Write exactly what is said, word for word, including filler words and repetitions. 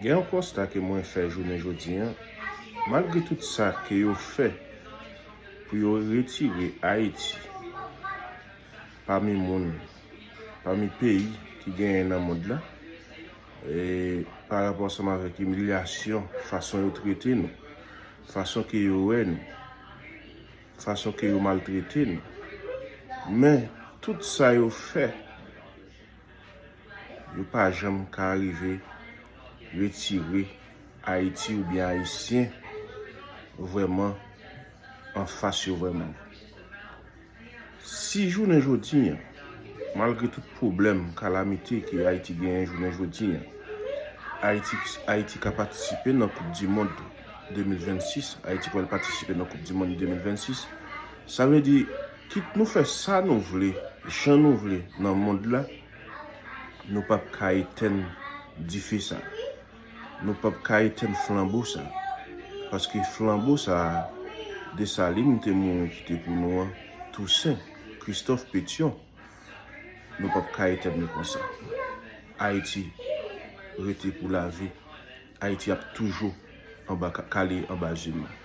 Gen yon konsta ke mwen fè jounen jodi an, malgre tout sa ke yo fè pou yo retire Ayiti pami moun, pami peyi ki genyen nan mond la, e pa rapò ansanm avèk imilyasyon, fason yo trete nou, fason ke yo wè nou, fason ke yo maltrete nou. Men, tout sa yo fè, yo pa janm ka rive retire Ayiti oubyen Ayisyen vrèman anfas yo vrèman. Si jounen jodi an, malgre tout pwoblèm, kalamite ke Ayiti genyen jounen jodi an, Ayiti, Ayiti ka patisipe nan Koup di Mond de mil vennsis, Ayiti pral patisipe nan Koup di Mond de mil vennsis, sa vle di, kit nou fè sa nou vle, jan nou vle nan mond la, nou p ap ka etèn dife sa. Nou p ap ka etèn flanbo sa. Paske flanbo sa, Desalin te mouri kite pou nou an, Tousen, Kristòf, Petyon, nou p ap ka etèn li konsa. Ayiti rete pou lavi. Ayiti ap toujou anba ka-, kale anba je nou.